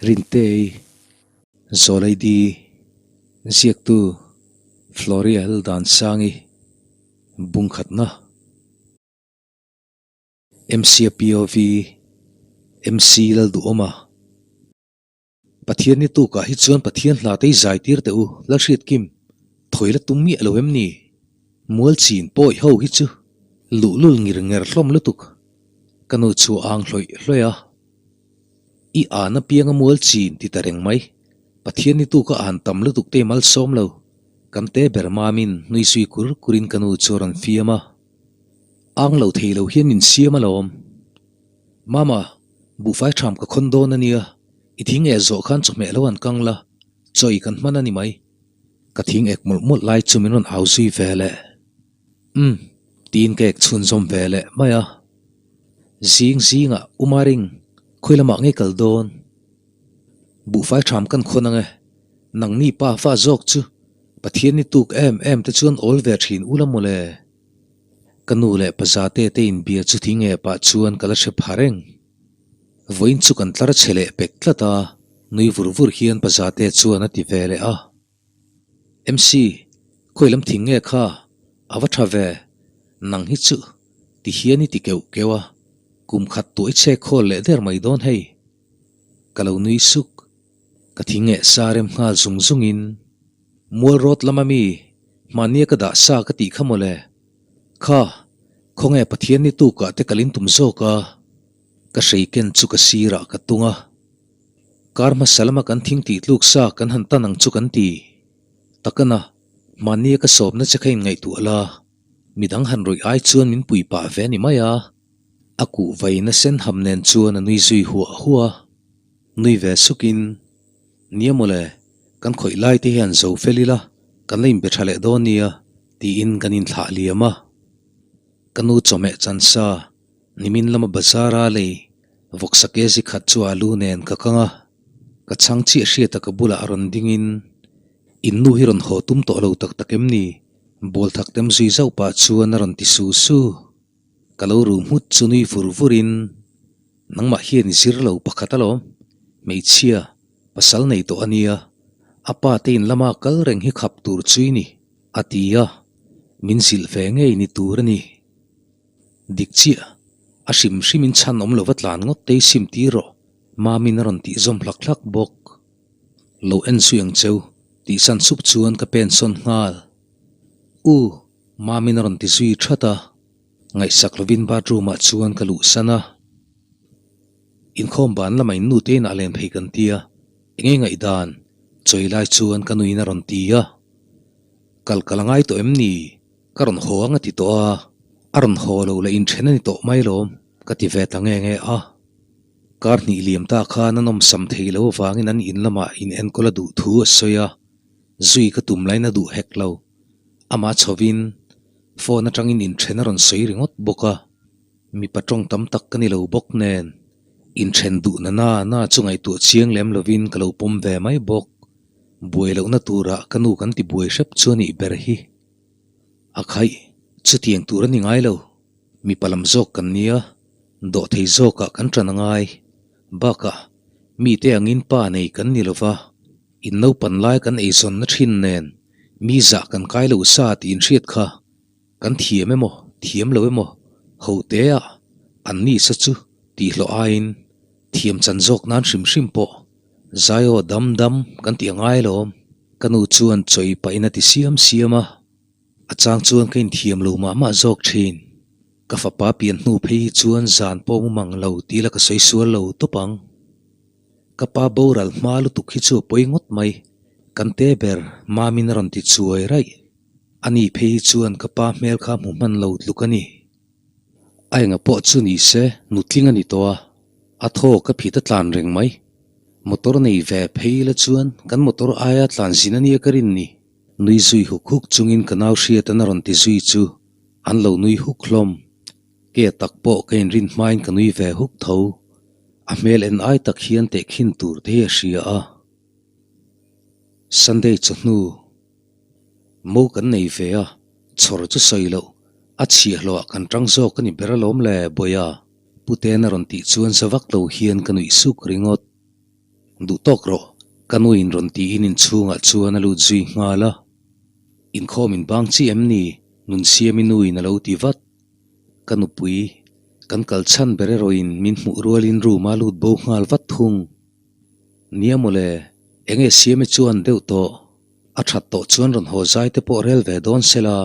Rintei, Zawlaidi, Ziaktu, Floria Laldansangi, Bungkhatna, MC-a POV, MC Lalduhawma. Pathian ni tukah hi chuan Pathian hla te i zai tir teh u, Lalhriat Kim, thawi la tum miah lo em ni? Mual chin pawi ho hi chu luhlul ngir nger hlawm lutuk, ka nu chu a ang hlawih hlawih a. I an apianga mual chin ti ta reng mai. Pathian ni tuka an tam lutuk te i malsawm lo. Kan te ber mamin nui zui kur kurin ka nu chu a rawn fiam a. Ang lo thei lo hian min siam alawm. Mama, buhfai tham ka khawn dawn a nia. I thing eh zawh khan chawhmeh lo an kang la, chaw i kan hman a ni mai. Ka thing ek mawlh mawlh lai chu min rawn au zui ve leh. Umm, tiin ka ek chhunzawm ve leh mai a. Zing zingah U Maring, khawi lamah nge kal dawn? Buhfai tham kan khawn ang e, nangni pa fa zawk chu Pathian ni tuk em em te chuan awl ve thin u la mawle. Ka nu leh pa Zate te inbia chu thi nge pah chuan ka la hre pha reng. Vawiin chu kan tlar chhe leh pek tlat a, nui vur vur hian pa Zate chuan a ti ve leh a. MC, Khawi lam thing nge kha? A va tha ve. Nang hi chu ti hian i ti keuh keuh a, kum khat tuah i chhek khawl leh der mai dawn hei. Ka lo nui suk. Ka thing eh sa rem nghal zung zungin, Mual rawt lama mi, hmahnia ka dah sa ka tih kha mawle. Kha, khawnge Pathian ni tukah te kalin tum zawk a? Ka hreiken chu ka sirah ka tung a. Kar hmasa lama kan thing tih tluk sa kan han tan ang chu kan ti. Takana, mahnia ka sawpna che kha inngaihtuah la, midang han rawih ai chuan min pui pah ve a ni mai a. A kuh vaina sen ham nen chuan a nui zui huah huah a. Nui ve sukin, Nia mawle, kan khawih lai te hian zo fel ila, kan la inbe tha leh dawn nia, tiin kan inthlah liam a. Ka nu chawhmeh chan sa, nimin lama bazar a lei Vawksa kezi khat chu alu nen ka kang a, ka chhang chiah hriat a ka bulah a rawn dingin, In nu hi rawn haw tum tawh lo tak tak em ni? Bawl thak tem zui zauh pah chuan a rawn ti su su. Ka lo ru hmut chu nui vur vurin, Nangmah hian i zir lo pakhat alawm, hmeichhia, pasal nei tawh a nia, a pa te in lama kal reng hi khap tur chu i ni, a ti a, min zilh ve ngei ni tur a ni. Dik chiah, a hrim hrim in chhan awm lova tlan ngawt te i sim tir rawh, Mamin a rawn tih zawm hlak hlak bawk. Lo en zui ang cheu, tih san sup chuan ka pen sawn nghal. U, Mamin a rawn ti zui that a, ngaihsak lovin bathroom ah chuan ka luh san a. Inkhawm ban lama in nute inah len phei kan tia, enge ngaihdan? Chawi lai chuan ka nuin a rawn ti a. Kal kal a ngai tawh em ni? Ka rawn haw ang a ti tawh a, a rawn haw lo leh inthen a ni tawh mai lawm ka ti ve ta nge nge a. Kar hnih liam ta khan a nawmsam thei lo avangin an in lamah in enkawl a duh thu a sawi a, zui ka tum lain a duh hek lo. Amah chhovin phone atangin inthen a rawn sawi ringawt bawk a, mipa tawng tam tak ka ni lo bawk nen inthen duh na na na chu ngaihtuah chiang lem lovin ka lo pawm ve mai bawk. Buai lohna turah ka nu kan ti buai hrep chu a nih ber hi. A khaih, chutiang tur a ni ngai lo. Mipa lam zawk kan nia, dawhthei zawkah kan ṭan a ngai. Bakah, mite angin pa nei kan ni lova, in naupan lai kan eizawnna ṭhin nen mi zah kan kai lo sa tih inhriat kha kan thiam emaw, thiam lo emaw, ho teah an ni sa chu tihhlawh aiin thiam chan zawk nan hrim hrim pawh Zaiaw dam dam kan tih a ngai alawm. Ka nu chuan chawi pahin a ti siam siam a, a chang chuan ka inthiam lo mah mah zawk thin. Ka fapa pian hnu phei hi chuan zan pawh mu mang lo tih la ka sawi sual lo tawp ang. Ka pa boral hma lutuk hi chu a pawi ngawt mai, kan te ber Mamin a rawn ti chuai raih. Ani phei hi chuan ka pa hmel kha hmu hman lo tluk a ni. A enga pawh chu ni se nutling a ni tawh a, a thaw ka phit a tlan reng mai. Motor nei ve phei la chuan kan motor aia tlan zin a nia ka rin ni. Nui zui huk huk chungin ka nau hriat an a rawn ti zui chu an lo nui huk hlawm. Ke tak pawh ka inrin hmain ka nui ve huk tho. A hmel en ai tak hian tehkhin tur te hi a hria a. Sunday chawhnu. Mo kan nei ve a, chhawr chu sawi loh, a chhiahhlawh ah kan tang zawk a ni ber alawm le, Bawia, Pu Tena rawn tih chuan za vak lo hian ka nuih suk ringawt. Duh tawk rawh, ka nu in rawn tiin inchhungah chuan a lut zui nghal a. Inkhawm in bang chi em ni? Nunsiami nu in a lo ti vat. Ka nupui, kan kal chhan ber erawhin min hmuh rualin room a lut bo nghal vat thung. Nia mawle, enge Siami chuan deuh tawh? A that tawh chuan rawn haw zai te pawh rel ve dawn se la,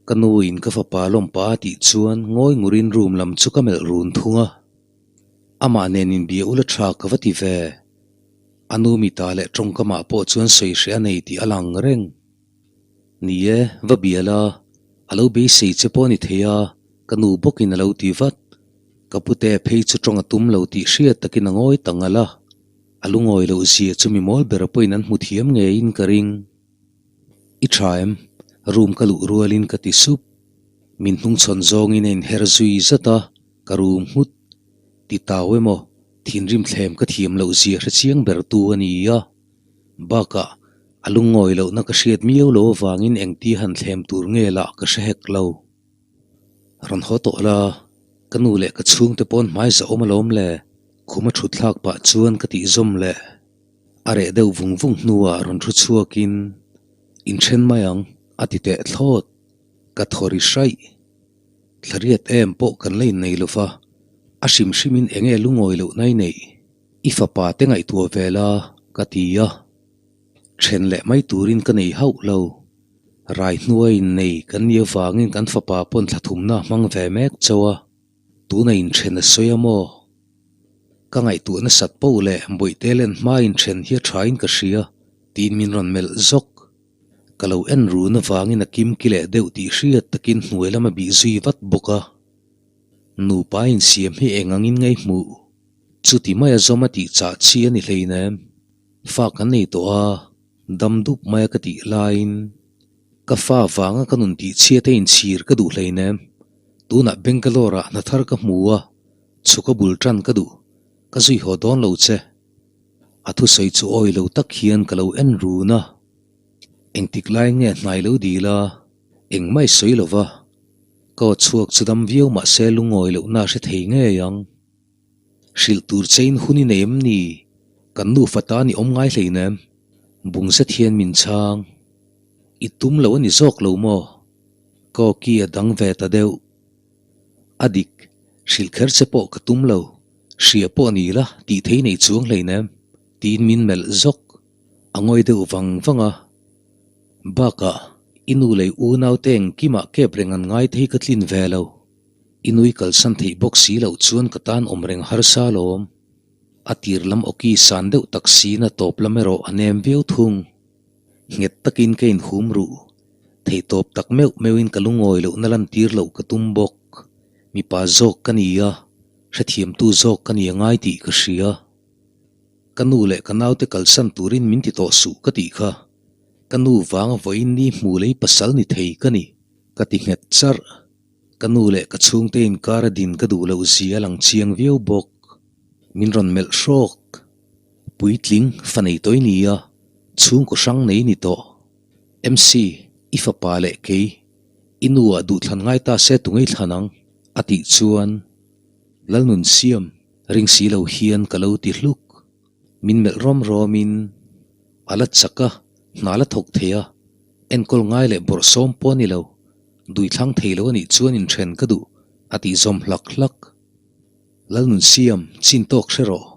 ka nu in ka fapa lawmpa a tih chuan ngawi ngurin room lam chu ka melh run thung a. Amah nen inbia ula tha ka va ti ve. A nu mita leh tawngkamah pawh chuan sawi hreh a nei tih a lang reng. Ni e, va bia la, a lo beisei che pawh a ni thei a, ka nu bawkin a lo ti vat. Ka pute phei chu tawng a tum lo tih hriat takin a ngawi ta ngal a. A lungawi loh zia chu mi mawl ber pawhin an hmu thiam ngeiin ka ring. I tha em? Room ka luh rualin ka ti sup. Min hnungchhawn zawngin a inher zui zat a, ka room nghut. Ti tau emaw, thinrim thlem ka thiam loh zia hre chiang ber tu a ni a. Bakah, a lungawi lohna ka hriat miau lo avangin engtia han thlem tur nge lah ka hre hek lo. Rawn haw tawh la, ka nu leh ka chhungte pawn hmai zahawm alawm le. Khum a thut thlak pah chuan ka tih zawm leh a reh deuh vung vung hnuah rawn thu chhuakin, Inthen mai ang, a ti teh thlawt. Ka thaw ri hraih. Thlariat em pawh kan la innei lo va, a hrim hrimin eng nge lungawi loh nai neih? I fapa te ngaihtuah ve la, ka ti a. Then leh mai turin ka nei hauh lo. Rai hnuai innei kan nih avangin kan fapa pawn thla thumna a hmang ve mek chauh a. Tuna inthen a sawi a maw? Ka ngaihtuah nasat poh leh Bawihte len hma inthen hi a thain ka hria tiin min rawn melh zawk. Ka lo en run avangin a kim ki leh deuh tih hriat takin hnuai lam a bih zui vat bawk a. Nupa insiam hi eng angin ngei hmuh? Chuti maia zawm a tih chah chi a ni hleinem. Fa kan nei tawh a, dam dup maia ka tih laiin Ka fa vanga ka nun tih chhiat a inchhir ka duh hleinem. Tunah Bangalore ah hna thar ka hmu a, chhuk a bul tan ka duh. Ka zui haw dawn lo che. A thusawi chu awi lo tak hian ka lo en run a. Engtik lai nge hnai lo dil a, engmah i sawi lo va. Ka aw chhuak chu dam viau mahse lungawi lohna a hre thei ngei ang. Hrilh tur chein hun i nei em ni? Kan nufa tan i awm ngai hleinem. Bung zet hian min chhang. I tum lo a ni zawk lo maw? Ka aw ki a dang ve ta deuh. A dik, hrilh kher che pawh ka tum lo. Hria pawh ni la, tih thei nei chuang hleinem, tiin min melh zawk. A ngawi deuh vang vang a. Bakah, i nu lei unaute engkimah kep reng an ngai thei ka tlin ve lo. I nui kalsan theih bawk si loh chuan ka tan awm reng harsa alawm. A tir lam awki san deuh tak siin a tawp lam erawh a nem viau thung. Nghet takin ka inhum ruh. Theihtawp tak meuh meuhin ka lungawi lohna lantir loh ka tum bawk. Mipa zawk ka ni a, hrethiamtu zawk ka ni a ngai tih ka hria. Ka nu leh ka naute kalsan turin min ti tawh suh ka tih kha. Ka nu vanga vawiin ni hmu lei pasal ni thei ka ni, ka ti nghet charh. Ka nu leh ka chhungte inkar a din ka duh loh zia a lang chiang viau bawk. Min rawn melh hrawk. Puitling, fa nei tawh i ni a, chhungkaw hrang nei i ni tawh. MC, i fapa leh kei, i nu ah duhthlan ngai ta se tu ngei thlan ang, a tih chuan Lalnunsiam ring si lo hian ka lo ti hluk. Min melh rawm rawmin a la chak a, hna la thawk thei a, enkawl ngai leh bawrhsawm pawh a ni lo. Duithlang thei lo a nih chuan inthen ka duh, a tih zawm hlak hlak. Lalnunsiam, chin tawk hre rawh.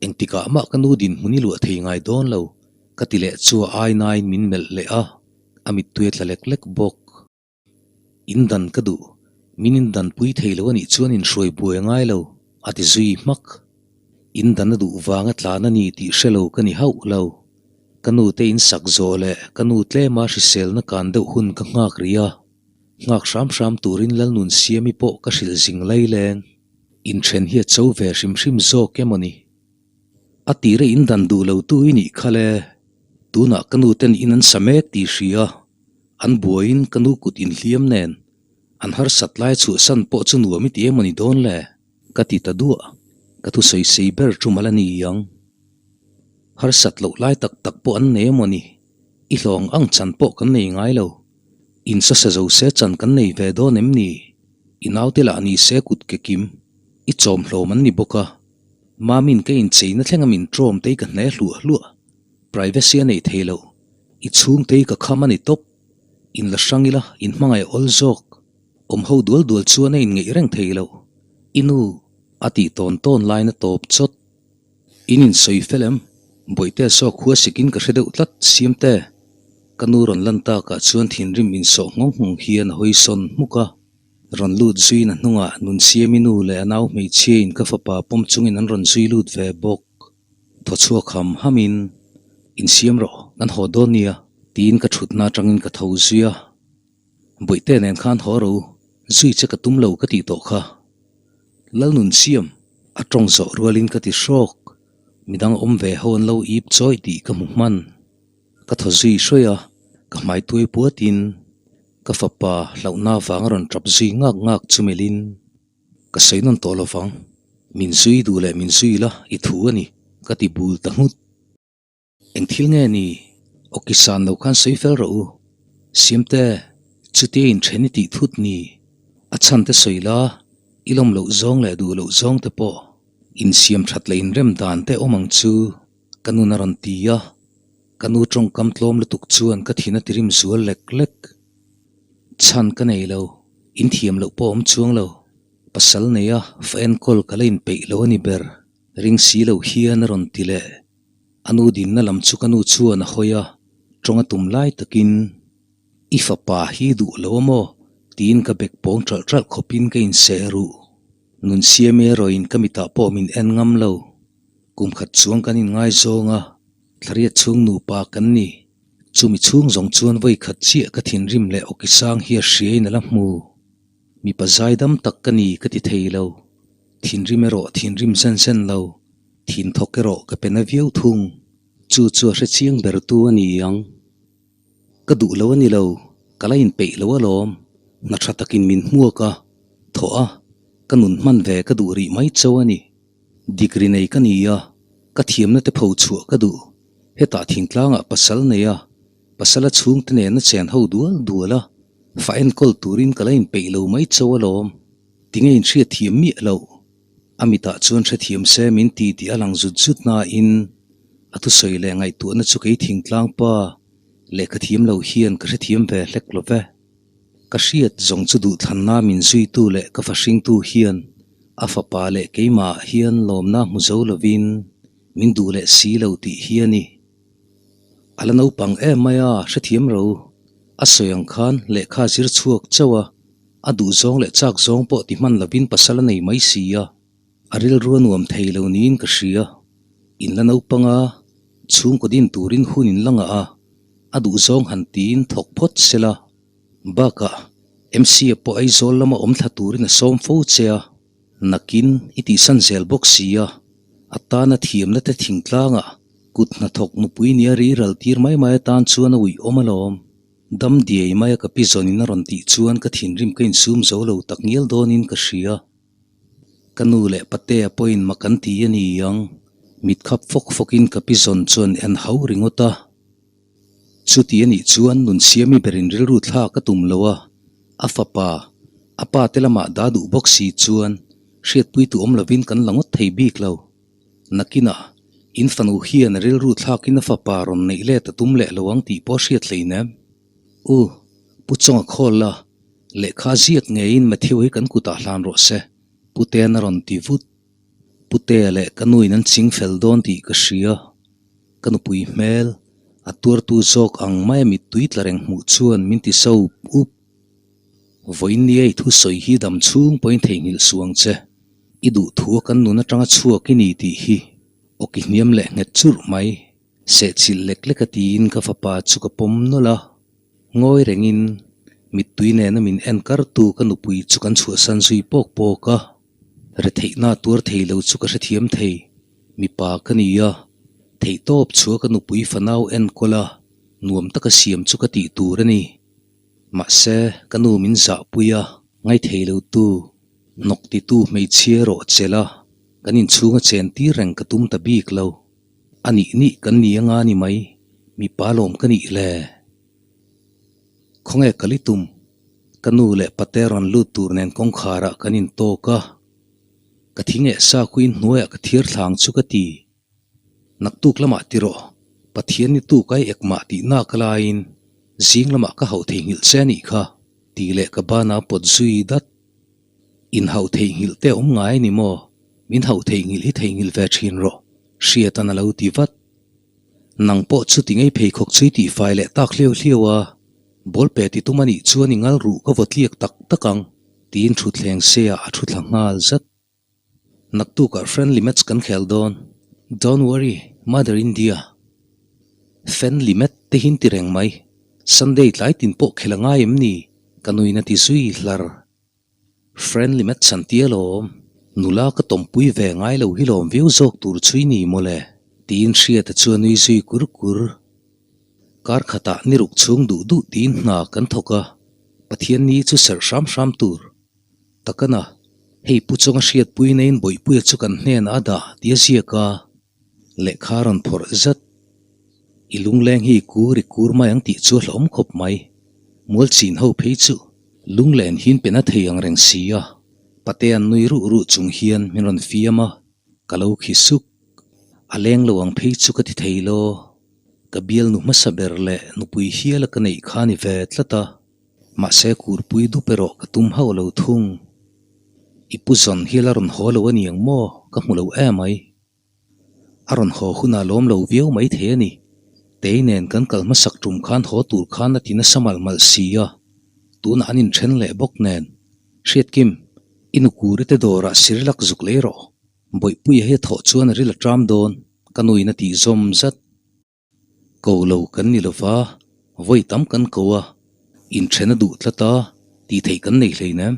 Engtikah mah ka nu dinhmun i luah thei ngai dawn lo, ka ti leh chu a ainain min melh leh a, a mittui a tla lek lek bawk. In dan ka duh, min in danpui thei lo a nih chuan inhruai buai a ngai lo, a ti zui hmak. In dan a duh vanga tlan a ni tih hre lo ka ni hauh lo. Ka nu te in sak zawh leh ka nu tlema hriselna kan deuh hun ka nghak rih a, nghak hram hram turin Lalnunsiami pawh ka hrilh zing lai leng. Inthen hi a cho ve hrim hrim zawk emaw ni? A tira in dan duh lo tu i nih kha le, tunah ka nu ten in an sa mek tih hria, an buaiin ka nu kut inhliam nen an harsat lai chhuahsan pawh chu nuam i ti emaw ni dawn le? Ka ti ta duah, ka thusawi sei ber chu mal a ni ang. Harsat loh lai tak tak pawh an nei emaw ni? I hlawng ang chan pawh kan nei ngai lo. In sa sa zo se chan kan nei ve dawn em ni? I naute lah ni se kut ke kim, i chawm hlawm an ni bawk a. Mamin ka incheina thlenga min ṭawm te hi ka hne hluah hluah. Privacy a nei thei lo. I chhungte hi ka kham a ni tawp. In la hrang ila, in hmangaih awl zawk. Awm ho dual dual chuan a inngeih reng thei lo. I nu, a tih tawn tawn lain a tawp chawt. In insawi fel em? Bawihte saw khua sikin ka hre deuh tlat, Siamte. Ka nu rawn lan takah chuan thinrim insawh nghawng nghawng hian a hawi sawn hmuk a. Rawn lut zuiin a hnungah Nunsiami nu leh a nau hmeichhiain ka fapa pawm chungin an rawn zui lut ve bawk. Thaw chhuak ham hamin, Insiam rawh, kan haw dawn nia, tiin ka thutna atangin ka tho zui a. Bawihte nen khan haw ro, zui che ka tum lo ka tih tawh kha. Lalnunsiam, a tawng zawh rualin ka ti hrawk, midang awm ve ho an lo ip chawi tih ka hmu hman. Ka thaw zui hruai a, ka hmai tuai puatin ka fapa hlauhna vang a rawn tap zui ngak ngak chu melhin, Ka sawi nawn tawh lovang, min zui duh leh min zui la i thu a ni, ka ti bul ta nghut. Eng thil nge ni? Awki san lo khan sawi fel rawh u. Siamte, chutia inthen i tih thut ni? A chhan te sawi la, i lawm loh zawng leh duh loh zawng te pawh insiam that leh inrem dan te awm ang chu, ka nun a rawn ti a. Ka nu tawngkam tlawm lutuk chuan ka thin a tirim zual lek lek. Chhan ka nei lo, inthiam loh pawh awm chuang lo. Pasal neia fa enkawl ka la inpeih lo a ni ber, ring si lo hian a rawn ti leh. A nu dinna lam chu ka nu chuan a hawi a, tawng a tum lai takin, I fapa hi duh lo a maw? tiin ka bek pawng ṭalh ṭalh khawpin ka inseh ruh. Nunsiame erawhin ka mitah pawh min en ngam lo. Kum khat chuang kan inngaizawng a, thlariat chhung nupa kan ni. Chumi chhung zawng chuan vawi khat chiah ka thinrim leh awki sang hi a hriain a la hmu. Mipa zaidam tak ka ni ka ti thei lo. Thinrim erawh thinrim zen zen lo. Thin thawk erawh ka pe na viau thung. Chu chu a hre chiang ber tu a ni ang. Ka duh lo a ni lo, ka la inpeih lo alawm. Hna tha takin min hmuak a, thawh a, ka nun hman ve ka duh rih mai chauh a ni. Degree nei ka ni a, ka thiamna te pho chhuah ka duh. Hetah thingtlangah pasal nei a, pasala chhungte nena chen ho dual dual a, fa enkawl turin ka la inpeih lo mai chauh alawm. Tinge inhriat thiam miah loh? A mitah chuan hrethiam se min ti tih a lang zut zut nain a thusawi leh ngaihtuahna chu kei thingtlang pa lehkha thiam lo hian ka hrethiam ve hlek lo ve. Ka hriat zawng chu duhthlanna min zuitu leh ka fahringtu hian a fapa leh keimahah hian lawmna hmu zo lovin min duh leh si lo tih hi a ni. A la naupang em mai a, hrethiam ro. A sawi ang khan lehkha zir chhuak chauh a. A duh zawng leh chak zawng pawh ti hman lovin pasal a nei mai si a, a rilru a nuam thei lo niin ka hria. In la naupang a, chhungkaw din turin hun in la ngah a, a duh zawng han tiin thawk phawt se la. Bakah, MC-a pawh Aizawl lama awm thla turin a sawm fo che a, nakin i tihsan zel bawk si a, a tana thiamna te thingtlangah kut hnathawk nupui nia riral tir mai mai atan chuan a uih awm alawm. Dam diai maia ka pi zawnin a rawn tih chuan ka thinrim ka insum zo lo tak ngial dawnin ka hria. Ka nu leh patea pawhin mak an ti a ni ang. Mit khap fawk fawkin ka pi zawn chuan en hau ringawt a. Chuti a nih chuan Nunsiami berin rilru thla ka tum lo a, a fapa, a pa te lamah dah duh bawk si chuan hriatpui tu awm lovin kan la ngawt thei bik lo. Nakinah, in fanu hian a rilru thlakin a fapa rawn neih let a tum leh lo ang tih pawh a hriat hleinem. U, Pu Chawnga khawl la, lehkha ziak ngeiin Matthew hi kan kutah hlan rawh se, Pu Tean a rawn ti vut. Pu Tea leh ka nuin an ching fel dawn tih ka hria. Ka nupui hmel, a tuartu zawk ang maia mittui tla reng hmuh chuan min ti so up. Vawiin nia i thusawi hi dam chhung pawhin theihnghilh suh ang che. I duh thu a kan nun atanga chhuak i ni tih hi awki hniam leh nghet churh mai. Sehchilh lek lek a tiin ka fapa chu ka pawm nawlh a. Ngawi rengin mittui nena min en kartu ka nupui chu kan chhuahsan zui pawk pawk a. Retheihna tuar thei lo chu ka hrethiam thei. Mipa ka ni a, theihtawp chhuah ka nupui fanau enkawl a, nuam taka siam chu ka tih tur a ni. Mahse, ka nu min zahpui a, ngaithei lo tu, hnawk titu hmeichhia erawh chelh a, kan inchhunga chen tir reng ka tum ta bik lo. A nih nih kan ni anga ni mai, mipa lawm ka nih le. Khawnge ka li tum? Ka nu leh pate rawn lut tur nen kawngkharah kan intawk a. Ka thing eh sa khuin hnuaiah ka thiar thlang chu ka ti. Naktuk lamah ti rawh, Pathian ni tuk ai ekmah tih nak laiin zing lamah ka hauh theihnghilh che a nih kha, tih leh ka bana pawt zui dat. Inhauh theihnghilh te awm ngai a ni maw? Min hauh theihnghilh hi theihnghilh ve thin rawh, Hriatan a lo ti vat. Nang pawh chu ti ngei pheikhawk chu i tihfai leh tak hliau hliau a, ball pe ti tum a nih chuan i ngal ruh ka vaw tliak tak tak ang, tiin thutthleng se ah a thu thla nghal zat. Naktukah friendly match kan khel dawn, don't worry mother India. Friendly match te hi ti reng mai, Sunday tlai tin pawh khel a ngai em ni? Ka nuin a ti zui hlar. Friendly match an ti alawm, nula ka tawmpui ve ngai lo hi lawm viau zawk tur chu i ni mawle, tiin Hriata chu a nui zui kur kur. Kar khatah ni ruk chhung duh duh tiin hna kan thawk a, Pathian ni chu serh hram hram tur. Takana, hei Pu Chawnga hriatpui neiin Bawihpuia chu kan hnenah a dah ti a ziak a, lehkha a rawn phawrh zat. I lungleng hi kur i kur mai ang tih chu a hlauhawm khawp mai. Mualchin ho phei chu lunglen hian pen a thei ang reng si a, Patea'n nui ruh ruh chung hian min rawn fiam a, ka lo khi suk. A leng lo ang phei chu ka ti thei lo. Ka bialnu hmasa ber leh nupui hiala ka neih kha ni ve tlat a. Mahse kurpui dup erawh ka tum hauh lo thung. I pu zawn hi la rawn haw lo a ni ang maw? Ka hmu lo em mai. A rawn haw hunah lawm lo viau mai thei a ni. Tei nen kan kal hmasak tum khan haw tur khan a ti nasa malh malh si a, tunah an inthen leh bawk nen. Hriatkim, i nukuri te dawrah Sirilak zuk lei rawh. Bawihpuia hi a thawh chuan a ril a ṭam dawn, ka nuin a tih zawm zat. Ko lo kan ni lova, vawi tam kan ko a, inthen a duh tlat a, tih theih kan nei hleinem.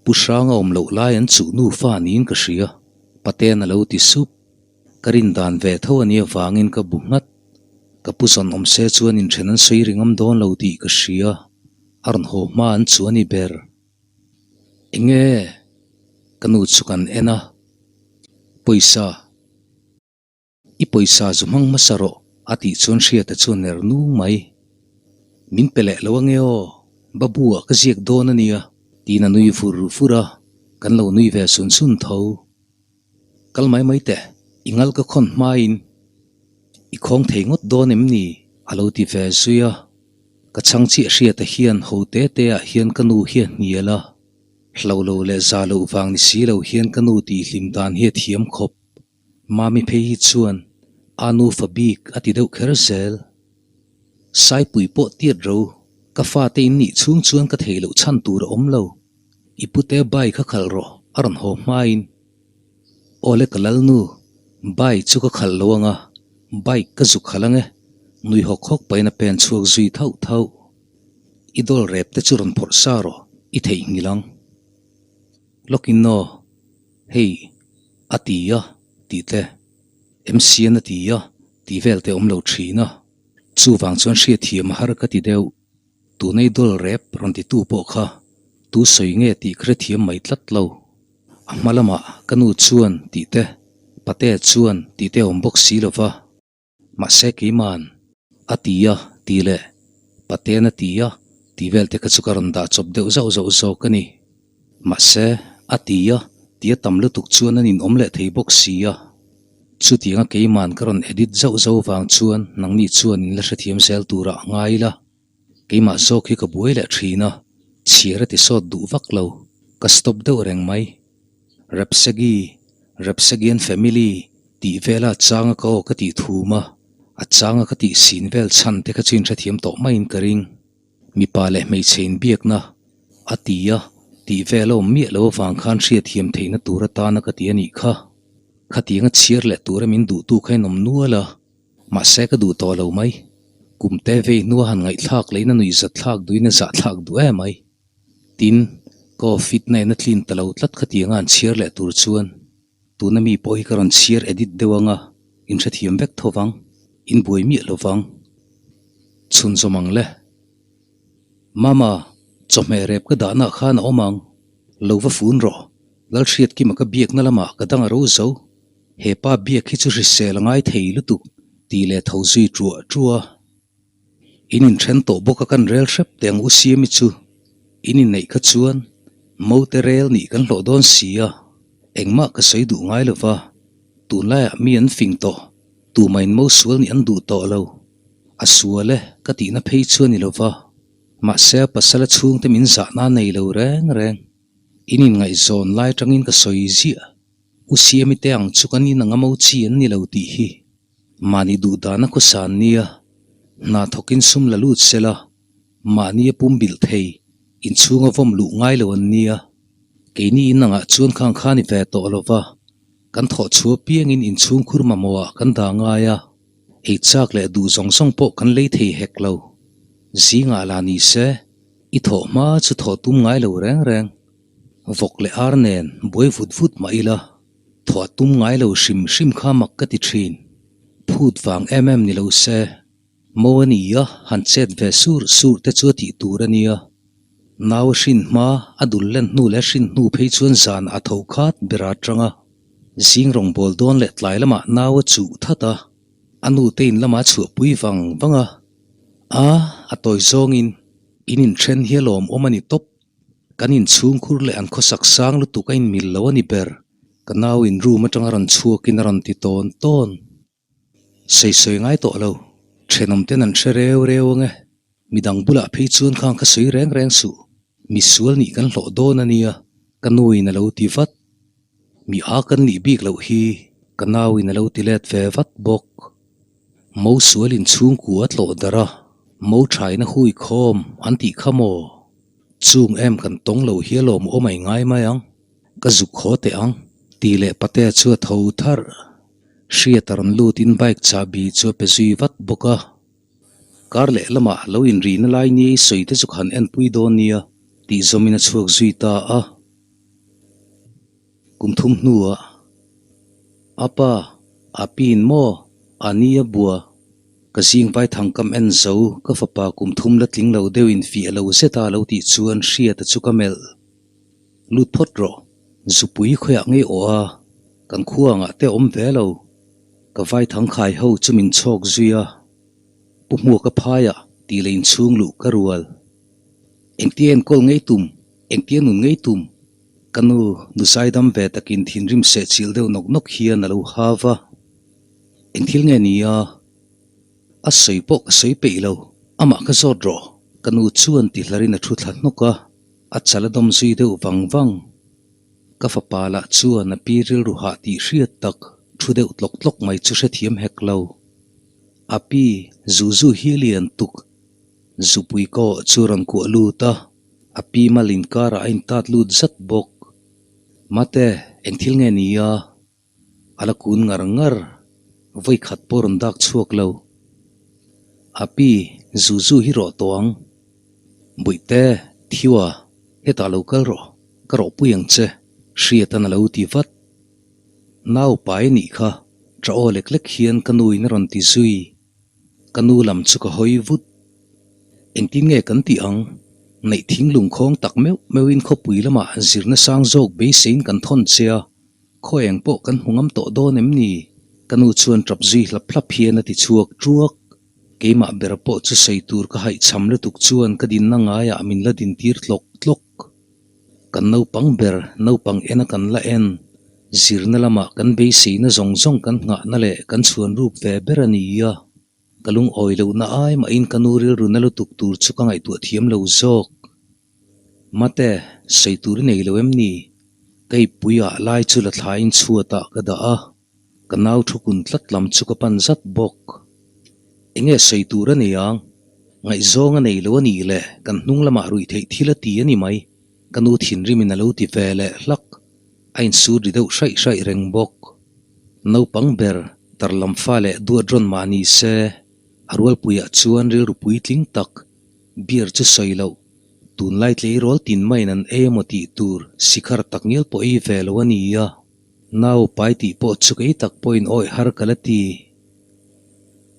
Pu Hranga awm loh lai an chuh nufa niin ka hria, Paten a lo ti sup. Ka rin dan ve tho a nih avangin ka bu nghat. Ka pu zawn awm se chuan inthen an sawi ringawm dawn lo tih ka hria, a rawn haw hma an chu a ni ber. Enge? Ka nu chu kan en a, Pawisa. I pawisa zu hmang hmasa rawh, a tih chuan Hriata chu a ner nung mai. Min pe leh lo ange aw, Babu ah ka ziak dawn a nia, tiin a nui vur vur a, kan lo nui ve sun sun tho. Kal mai mai teh, i ngal ka khawn hmain i khawng thei ngawt dawn em ni? a lo ti ve zui a. Ka chhang chiah Hriata hian ho te te ah hian ka nu hi a hnial a, hlo lo leh za loh vang ni si lo hian ka nu tihhlim dan hi a thiam khawp. Mami phei hi chuan a nufa bik a ti deuh kher zel. Saipui pawh tiat ro, ka fate in nih chhung chuan ka theih loh chhan tur a awm lo. I pute bai kha khalh rawh a rawn haw hmain. Awle ka lalnu, bai chu ka khalh lo anga, bike ka zuk khalh ange, nui hawk hawk pahin a pen chhuak zui thauh thauh. I dawl rep te chu rawn phawrh sa rawh, i theihnghilh ang. Lawkin aw. Hei, a ti a, tih te, MCN a ti a, tih vel te awm lo thin a. Chuvang chuan hriatthiam a har ka ti deuh. Tunei dawl rep rawn titu pawh kha tu sawi nge tih ka hrethiam mai tlat lo. A hma lamah ka nu chuan tih te, Patea chuan tih te awm bawk si lo va. Mahse keima'n a ti a ti leh Pate'n a ti a tih vel te kha chu ka rawn dah chawp deuh zauh zauh zawk a ni. Mahse a ti a ti a tam lutuk chuan an inawm leh thei bawk si a. Chutianga keima'n ka rawn edit zauh zauh vang chuan nangni chuan in la hrethiam zel turah a ngai ila. Keimah zawk hi ka buai leh thin a, chhiar a ti sawt duh vak lo, ka stop deuh reng mai. Rapsegi, Rapsegian family tih vela a changa ka aw ka tih thum a, a changa ka tih sin vel chhan te kha chu inhrethiam tawh maiin ka ring. Mipa leh hmeichhe inbiakna a ti a, tih vel a awm miah lo avang khan hriatthiam theihna tur atana ka ti a nih kha. Khatianga chhiar leh tura min duhtu kha in awm nual a. Mahse ka duh tawh lo mai. Kum te vei hnua han ngaihthlak leh in a nuihzat thlak duh in a zah thlak duh em mai. Tin, ka aw fit na in a tlin ta lo tlat khatianga an chhiar leh tur chuan tuna mi pawh hi ka rawn chhiar edit deuh anga in hrethiam vek tho vang, in buai miah lo vang. Chhunzawm ang le. Mama, chawhmeh rep ka dahna ah khan a awm ang. Lo va fun rawh. Lalhriatkima ka biakna lamah ka dang a ro zo. He pa biak hi chu hrisel a ngai thei lutuk tih leh tho zui truah truah a. In inthen tawh bawk a kan rel hrep teh ang u Siami chu. In inneih kha chuan Mote rel nih kan hlawh dawn si a. Engmah ka sawi duh ngai lo va, tunlaiah mi an fing tawh, tumahin mo sual nih an duh tawh lo. A sual e ka tihna phei chu a ni lo va, mahse a pasala chhungte min zahna a nei lo reng reng. In inngaihzawn lai atangin ka sawi ziah. U Siami te ang chu kan in anga mo chi an ni lo tih hi. Mahni duh dana khawsa an nia, hna thawkin sum la lut se la, mahni a pum bilh thei, inchhunga vawm luh ngai lo an nia. Keini in angah chuan khang kha ni ve tawh lo va, kan thawh chhuah piangin inchhung khur mamawhah kan dah ngai a, ei chak leh duh zawng zawng pawh kan lei thei hek lo. Zingah la ni se, i thawh hma chu thawh tum ngai lo reng reng. Vawk leh ar nen buai vut vut mah ila. Thawh tum ngai lo hrim hrim kha mak ka ti thin. Phut vang em em ni lo se. Mo a ni a, han chet ve sur sur te chu a tih tur a nia. Nau a hrin hma, a dul len hnu leh a hrin hnu phei chuan zan a tho khat ber a tang a. Zing rawngbâwl dawn leh tlai lamah nau a chuh that a, a nu te in lamah a chhuahpui vang vang a. A, a tawi zawngin in inthen hi a lawmawm a ni tawp. Kan inchhungkhur leh an khawsak sang lutuk a inmil lo a ni ber. Ka nau in room atanga rawn chhuakin a rawn ti tawn tawn. Sawi sawi ngai tawh lo. Thenawm ten an hre reu reu ang e. Midang bulah phei chuan khang kha sawi reng reng suh. Mi sual nih kan hlawh dawn a nia, ka nu in a lo ti vat. Mi a kan nih bik loh hi, ka nau in a lo ti let ve vat bawk. Mo sual inchhungkua a tlawh darh a, mo thaina hui khawm an tih kha maw? Chung em kan tawng lo hi a lawm awm ai ngai mai ang, ka zuk haw teh ang, tih leh patea chu a tho tharh. Hriat a rawn lutin bike chahbi chu a pe zui vat bawk a. Kar leh lamah lo inrihna lai ni ei sawi te chu ka han enpui dawn nia, tih zawmin a chhuak zui ta a. Kum thum hnuah, A pa, a pin maw? A ni a bua. Ka zing vai thang kam en zo, ka fapa kum thum la tling lo deuh in fiah lo zet a lo tih chuan Hriata chu ka melh. Lut phawt rawh, zupui khawiah ngei awh a, kan khua angah te awm ve lo. Ka vai thang khai ho chu min chhawk zui a, Pu Hmuaka phaiah tih leh inchhung luh ka rual. Engtia enkawl ngei tum, engtia nun ngei tum? Ka nu, nu zaidam ve takin thinrim sehchilh deuh nawk nawk hian a lo hau va. Eng thil nge ni a? A sawi pawh ka sawi peih lo, amah ka zawt rawh. Ka nu chuan ti hlarin a thu thla hnawk a, a chal a dawm zui deuh vang vang. Ka fapa lah chuan a pi rilru hah tih hriat tak thu deuh tlawk tlawk mai chu hrethiam hek lo. A pi, zu zu hi a lian tuk. Zupui ka awh chu rawn kuah lut a, a pi mal inkarah a intat lut zat bawk. Mate, eng thil nge ni a? A la kun ngar ngar, vawi khat pawh rawn dak chhuak lo. A pi, zu zu hi rawh tawh ang. Bawihte, Thiwa, hetah lo kal rawh, ka rawhpui ang che, Hriatan a lo ti vat. Nau pai nih kha, ṭa aw lek lek hian ka nuin a rawn ti zui. Ka nu lam chu ka hawi vut. Engtin nge kan tih ang? Neih thinglung khawng tak meuh meuhin khawpui lamah zirna sang zawk beiseiin kan thawn che a, khaw eng pawh kan hmu ngam tawh dawn em ni? Ka nu chuan tap zui hlap hlap hian a ti chhuak ṭuak. Keimah ber pawh chu sawi tur ka haihchham lutuk chuan ka dinna ngaiah min la dintir tlawk tlawk. Kan naupang ber, naupang ena kan la en, zirna lamah kan beiseina zawng zawng kan nghahna leh kan chhuan ruk ve ber a ni a. Ka lungawi lohna ai mahin ka nu rilru na lutuk tur chu ka ngaihtuah thiam lo zawk. Mate, sawi tur i nei lo em ni? Ka ippuiah lai chu la thlain chhuatah ka dah a. Ka nau thu kun tlat lam chu ka pan zat bawk. Enge sawi tur a nei ang? Ngaihzawng a nei lo a nih le, kan hnung lamah ruih theih thil a ti a ni mai, ka nu thinrimin a lo ti ve leh hlak. A insut ri deuh hraih hraih reng bawk. Naupang ber, tarlam fa leh duat rawn mah ni se, a rualpuiah chuan rilru puitling tak, beer chu sawi loh, tunlai tleirawl tin maiin an ei emaw tih tur sikhar takngial pawh ei ve lo a ni a. Nau pai tih pawh chu kei tak pawhin awih har ka la ti.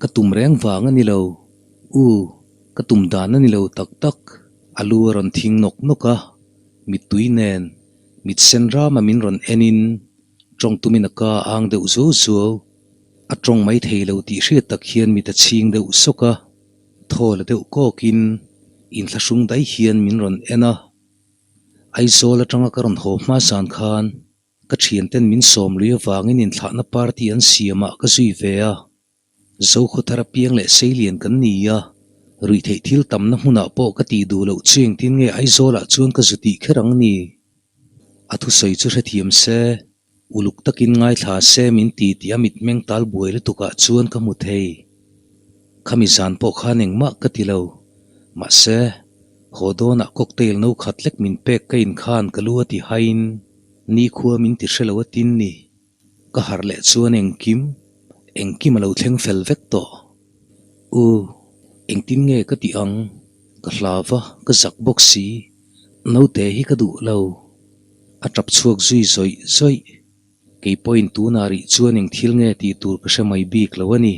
Ka tum reng vang a ni lo. U, ka tum dan a ni lo tak tak. A lu a rawn thing nawk nawk a, mittui nen, mit sen rama min rawn enin, tawng tumin a ka a ang deuh zuau zuau. A tawng mai thei lo tih hriat tak hian mit a chhing deuh sawk a, thaw la deuh kawkin, inthlahrung daih hian min rawn en a. Aizawl atanga ka rawn haw hma zan khan. Ka thianten min sawm lui avangin inthlahna party an siamah ka zui ve a. Zokhawthar apiang leh seilian kan ni a, ruihtheih thil tamna hmunah pawh ka tih duh loh chu engtin nge Aizawlah chuan ka zu tih kher ang ni? A thusawi chu hrethiam se, uluk takin ngaithla se min ti tih a mitmeng tal buai lutukah chuan ka hmu thei. Khami zan pawh khan engmah ka ti lo. Mahse, haw dawnah cocktail no khat lek min pek ka inkhan ka lu a ti haiin nikhua min ti hre lo a tin ni. Ka harh leh chuan engkim, engkim a lo thleng fel vek tawh. U, engtin nge ka tih ang? Ka hlau va, ka zak bawk si. Naute hi ka duh lo. A tap chhuak zui zawih zawih. Kei pawhin tunah rih chuan eng thil nge tih tur ka hre mai bik lo a ni.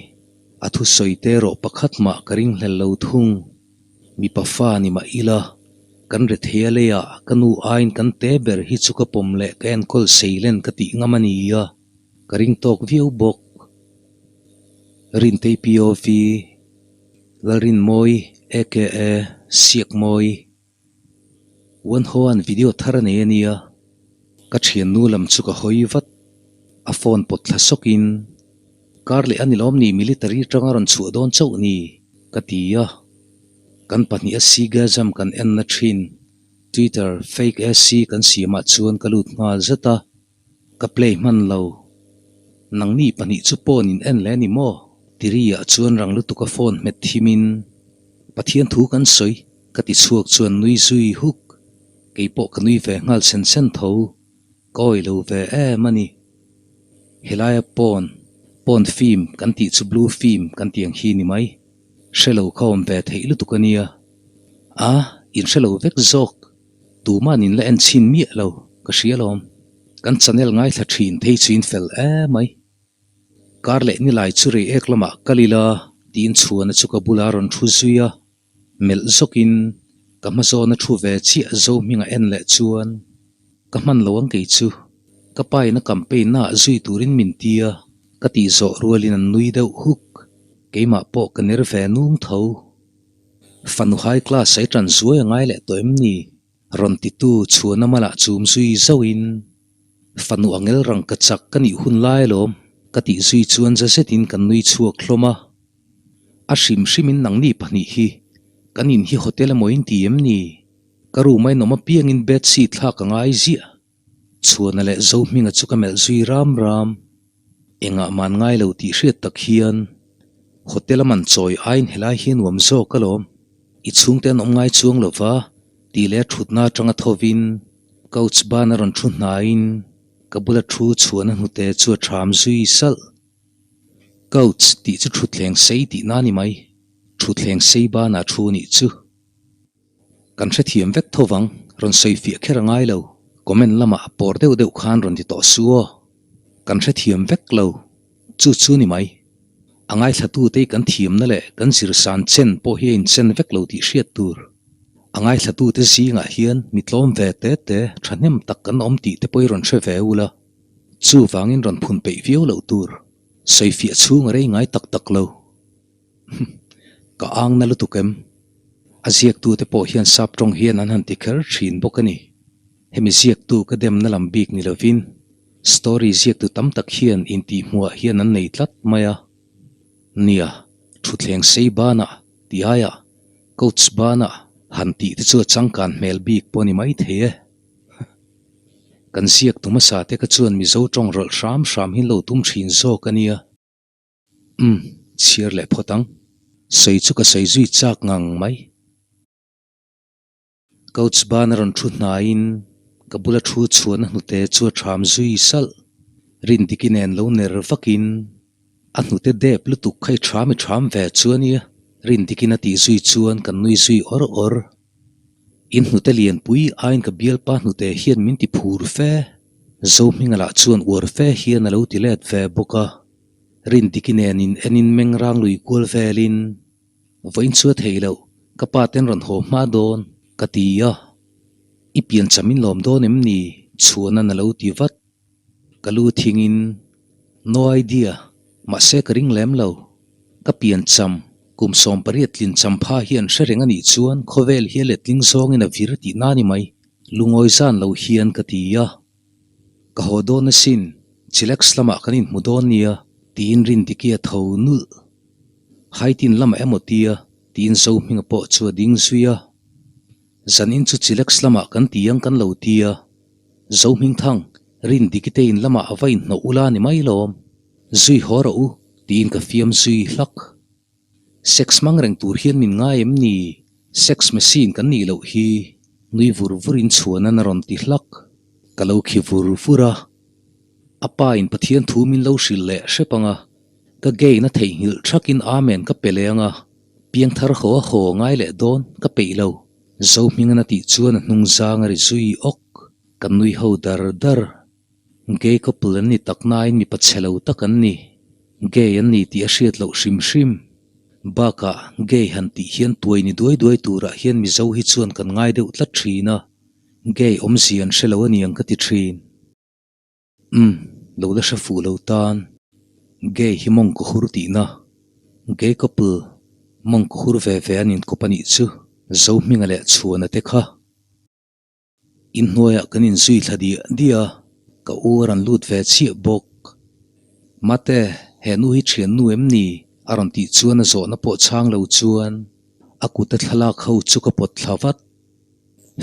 A thusawi te erawh pakhat mah ka ringhlel lo thung. Mipa fa ni mah ila, kan rethei a leiah ka nu aiin kan te ber hi chu ka pawm leh ka enkawl seilen ka tih ngam a ni a, ka ring tawk viau bawk. Rintei POV, Lalrinmawi aka Siakmawi. Uanhoan video thar a nei a nia, ka thiannu lam chu ka hawi vat. A phone pawt thla sawkin, Kar leh a ni lawm ni military atanga rawn chhuah dawn chauh ni? ka ti a. Kan pahniha Seagasm kan enna thin Twitter fake AC kan siamah chuan ka lut nghal zet a. Ka play hman lo. Nangni pahnih chu pawn in en leh a ni maw? Tiri-ah chuan rang lutuk a phone hmet thimin, Pathian thu kan sawi ka ti chhuak chuan nui zui huk. Kei pawh ka nui ve nghal sen sen tho. Ka awih lo ve em a ni. Helaia pawn, pawn film kan tih chu blue film kan tih ang hi ni mai. Hre lo kha awm ve theih lutuk a nia. A, in hre lo vek zawk. Tuman in la en chhin miah lo, ka hria lawm. Kan channel ngaithla thin thei chu in fel em mai. Kar leh nilai chu rei ek lamah kal ila tiin chhuana chu ka bula rawn thu zui a. Melh zawkin ka hma zawna thu ve chiah zo hminga en leh chuan ka hman lo ang kei chu. Ka pa in a campaign naah zui turin min ti a, ka tih zawh rualin an nui deuh huk. Keimah pawh ka ner ve nung tho. Fanu high class ai tan zuai a ngai leh tawh em ni? Rawn titu chhuana malah chum zui zauhin Fanu angel rang ka chak ka nih hun lai alawm ka tih zui chuan za zetin kan nui chhuak hlawm a. A hrim hrimin nangni pahnih hi kan in hi hotel emaw in ti em ni? Ka room a inawm apiangin bed sheet thlak a ngai ziah. Chhuana leh Zohminga chu ka melh zui ram ram. Engah man ngai lo tih hriat tak hian hotel a man chawi aiin helai hi a nuam zawk alawm. I chhungte an awm ngai chuang lo va tih leh a thutna atanga thovin couch ban a rawn thu hnaiin ka bula thu chhuahna hnute chu a tham zui salh. Couch tih chu thutthleng sei tihna a ni mai. Thutthleng sei banah thu nih chu. Kan hrethiam vek tho vang, rawn sawi fiah kher a ngai lo. Comment lamah a pawr deuh deuh khan rawn ti tawh su aw. Kan hrethiam vek lo. Chu chu ni mai. A ngaithlatute hi kan thiamna leh kan zirsan chen pawh hi a inchen vek lo tih hriat tur. A ngaithlatute zingah hian mi tlawm ve te te thahnem tak kan awm tih te pawh i rawn hre ve ula. Chuvangin rawn phun peih viau loh tur. Sawi fiah chhung a rei ngai tak tak lo. Ka ang na lutuk em? A ziaktute pawh hian sap tawng hian an han ti kher thin bawk a ni. Hemi ziaktu ka demna lam bik ni lovin story ziaktu tam tak hian intihhmuhah hian an nei tlat mai a. Nia, thutthleng sei banah tih aiah couch banah han tih te chu a changkan hmel bik pawh a ni maithei e. Kan ziaktu hmasa te kha chuan Mizo tawng rawlh hram hram hi an lo tum thin zawk a nia. Umm, chhiar leh phawt ang. Sawi chu ka sawi zui chak ngang mai. Couch ban a rawn thu hnaiin ka bula thu chhuahna hnute chu a tham zui salh. Rindiki nen lo ner vakin a hnute dep lutuk kha i tham i tham ve chu a nia. Rindikin a tih zui chuan kan nui zui awr awr. In hnute lianpui aiin ka bialpa hnute hian min ti phur fe. Zohminga lah chuan uar fe hian a lo ti let ve bawk a. Rindiki nen in en in meng rang lui kual velin, Vawiin chu a thei loh, ka pa ten rawn haw hma dawn, ka ti a. I pian cham in lawm dawn em ni? Chhuanan a lo ti vat. Ka lu thingin, No idea, mahse ka ring lem lo. Ka pian cham, kum 18 tlin cham pha hi an hre reng a nih chuan khawvel hi a letling zawngin a vir tihna a ni mai, lungawi zan lo hian ka ti a. Ka haw dawn asin, Chillax lamah kan inhmu dawn nia, tiin Rindiki a tho nulh. Haitin lamah emaw tia, tiin Zohminga pawh chu a ding zui a. Zanin chu Chillax lamah kan ti ang kan lo tia. Zohmingthang, Rindiki te in lamah a va inhnawh ula ni mai lawm. Zui haw rawh u, tiin ka fiam zui hlak. Sex hmang reng tur hian min ngai em ni? Sex machine kan nih loh hi, nui vur vur in chhuanan a rawn ti hlak. Ka lo khi vur vur a. A pa in Pathian thu min lo hrilh leh hrep ang a, ka gain a theihnghilh thak in Amen ka pe leh ang a, piangthar haw a haw ngai leh dawn ka peih lo. Zohmingan a tih chuan a hnung zang a ri zui awk. Kan nui ho dar dar. Gay couple an ni tak nain mipa chhe lo tak an ni. Gay an ni tih a hriat loh hrim hrim. Bakah gay han tih hian tuai ni duai duai turah hian Mizo hi chuan kan ngai deuh tlat thin a, gay awmzia an hre lo a niang ka ti thin. Umm, lo la hre fuh lo tan. Gay hi mawngkaw hur tihna. Gay couple mawngkaw hur ve ve an inkawp a nih chu Zohminga leh Chhuana te kha. Inhnuaiah kan inzui thla diah diah a, ka u a rawn lut ve chiah bawk. Mate, he nu hi thian nu em ni? a rawn tih chuan a zawhna pawh chhang lo chuan a kuta thlalak ho chu ka pawt thla vat.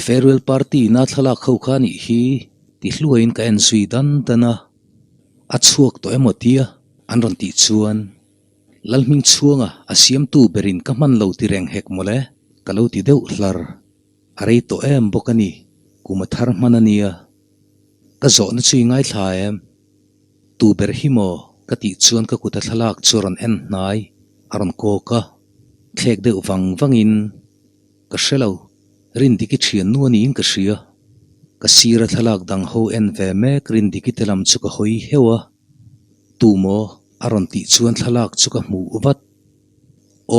Farewell party ina thlalak ho kha anih hi ti hluaiin ka en zui dan dan a. A chhuak tawh emaw tia an rawn tih chuan Lalhming chhuanga a siamtu berin ka hman lo ti reng hek mawle ka lo ti deuh hlar. A rei tawh em bawk a ni, kum a thar hman a nia. Ka zawhna chu i ngaithla em? Tu ber hi maw? Ka tih chuan ka kut a thlalak chu a rawn en hnai, a rawn kawk a. Thlek deuh vang vangin, Ka hre lo, Rindiki thiannu a niin ka hria. Ka sira thlalak dang ho en ve mek Rindiki te lam chu ka hawi heuh a. Tu maw? A rawn tih chuan thlalak chu ka hmuh vat.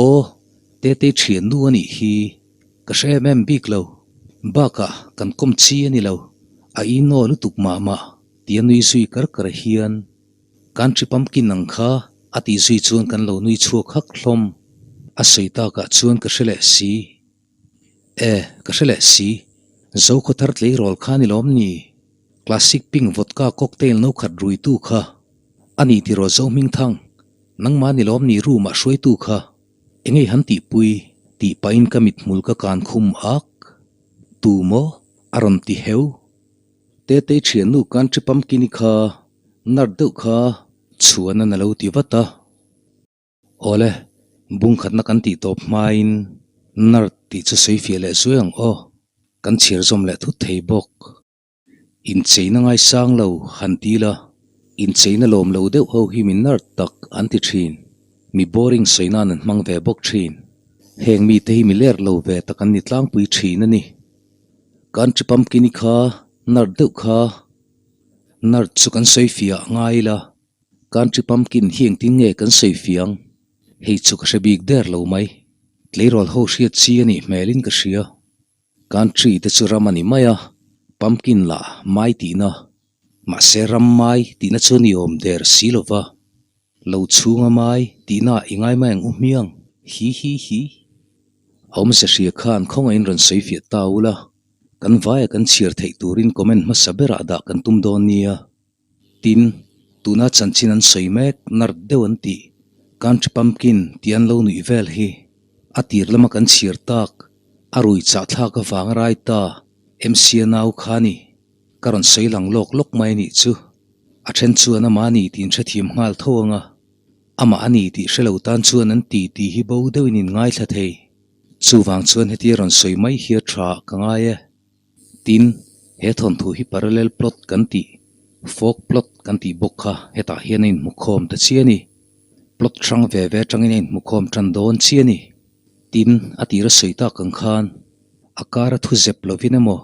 Aw, Tetei thiannu a nih hi. Ka hre em em bik lo. Bakah kan kawm chi a ni lo. A ino lutuk mah mah tia nui zui kar kar hian Country Pumpkin ang kha a tih zui chuan kan lo nui chhuak hak hlawm. A sawi takah chuan ka hre leh si. E, ka hre leh si. Zokhawthar tleirawl kha ni lawm ni? Classic Pink Vodka Cocktail no khat ruitu kha a ni tiraw Zohmingthang? Nangmah ni lawm ni room ah hruaitu kha? Engei han tihpui tih pahin ka mithmul ka kan khum ak. Tu maw? A rawn ti heu. Tetei thiannu Country Pumpkin-i kha nart deuh kha chhuan a na lo ti vat a. Awle, bung khatna kan tih tawp hmain nart tih chu sawi fiah leh zuai ang aw. Kan chhiar zawm leh thut thei bawk. Incheina ngaisang lo han ti la, incheina lawm lo deuh ho hi mi nerd tak an ti thin. Mi boring sawi nan an hmang ve bawk thin. Heng mite hi mi ler lo ve tak an ni tlangpui thin a ni. Country Pumpkin-i kha nerd deuh kha nerd chu kan sawi fiah ngai la, Country Pumpkin hi engtin nge kan sawi fiang? Hei chu ka hre bik der lo mai. Tleirawl ho hriat chi a nih hmelin ka hria. Country te chu ram a ni mai a, pumpkin lah mai tihna, mahse ram mai tihna chu ni awm der si lo va, lo chhunga mai tihna i ngai mai ang u hmiang, hi hi hi. A awmze hria khan khawngaihin rawn sawi fiah ta ula, kan vaia kan chhiar theih turin comment hmasa berah dah kan tum dawn nia. Tin, tuna chanchin an sawi mek nart deuh an tih, Country Pumpkin tih an lo nuih vel hi a tir lama kan chhiar tak, a rui chah thlak avang a rai ta, MC-a nau kha ni. Ka rawn sawi lang lawk lawk mai anih chu. A then chuan amah a ni tih in hrethiam nghal tho ang a, amah a ni tih hre lo tan chuan an ti tih hi bo deuhin in ngaithla thei. Chuvang chuan hetia rawn sawi mai hi a tha ka ngai e. Tin, he thawnthu hi parallel plot kan tih, folk plot kan tih bawk kha hetah hian a inhmukhawm ta chiah a ni. Plot hrang ve ve atangin a inhmukhawm tan dawn chiah a ni. Tin, a tira sawi tak ang khan a kara thu zep lovin emaw,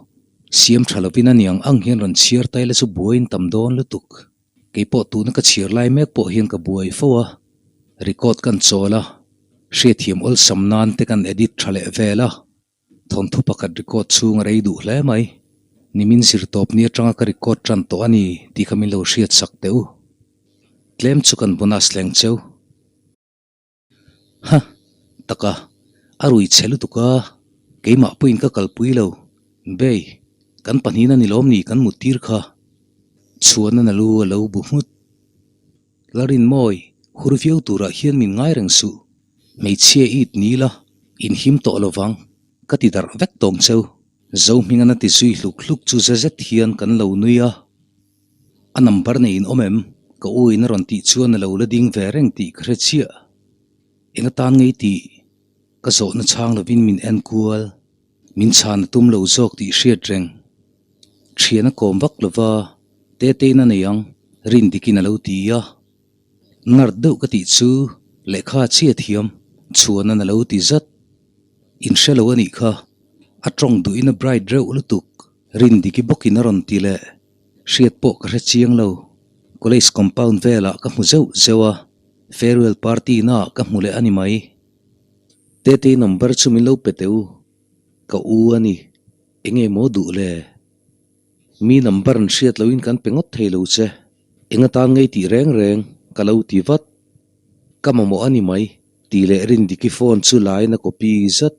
siam tha lovin a niang ang hian rawn chhiar ta ila chu buaiin tam dawn lutuk. Kei pawh tuna ka chhiar lai mek pawh hian ka buai fo a, record kan chawl a, hriatthiam awlsam nan te kan edit tha leh vel a. Thawnthu pakhat record chhung a rei duh hle mai. Nimin zir tawp ni atanga ka record tan tawh a ni tih kha min lo hriat sak teh u. Tlem chu kan bonus leng cheu. Ha! Taka, a rui chhe lutuk a, keimah pawhin ka kalpui lo. Bei, kan pahnihin a ni lawm ni kan mut tir kha. Chhuana na lu a lo bu nghut. Larinmawi, hur viau turah hian min ngai reng suh. Hmeichhia it ni la, inhim tawh lo vang, ka ti darh vek tawng cheu. Zohmingan a ti zui hluk hluk chu za zet hian kan lo nui a. A number nei in awm em? Ka u in a rawn tih chuan a lo la ding ve reng tih ka hre chiah. Eng atan ngei tih ka zawhna chhang lovin min en kual. Min chhan a tum lo zawk tih hriat reng. Thian a kawm vak lova, Tetein a nei ang, Rindikin a lo ti a. Nart deuh ka tih chu lehkha a chhia thiam, Chhuanan a lo ti zat. In hre lo a nih kha, a tawng duhin a bright reuh lutuk, Rindiki bawkin a rawn ti leh. Hriat pawh ka hre chiang lo. College compound velah ka hmu zeuh zeuh a, farewell party naah ka hmu leh a ni mai. Tetei number chu min lo pe teh u, ka u a ni, enge maw duh le? Mi number an hriat loin kan pe ngawt thei lo che, eng atan ngei tih reng reng ka lo ti vat. Ka mamawh a ni mai, tih leh Rindiki phone chu lain a copy zat.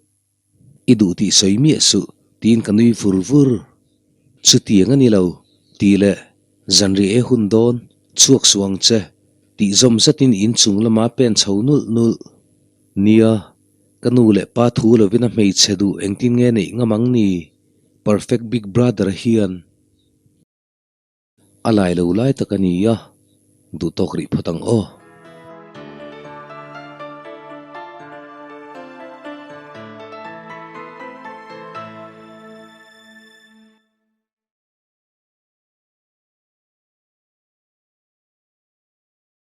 I duh tih sawi miah suh, tiin ka nui vur vur. Chutiang a ni lo, tih leh zanriah e hun dawn, chhuak suh ang che, tih zawm zatin inchung lama pen chho nulh nulh. Nia, ka nu leh pa thu lovin a hmeichhe duh engtin nge neih ngam ang ni? Perfect Big Brother hian a lai lo lai tak a ni a, duh tawk rih phawt ang aw.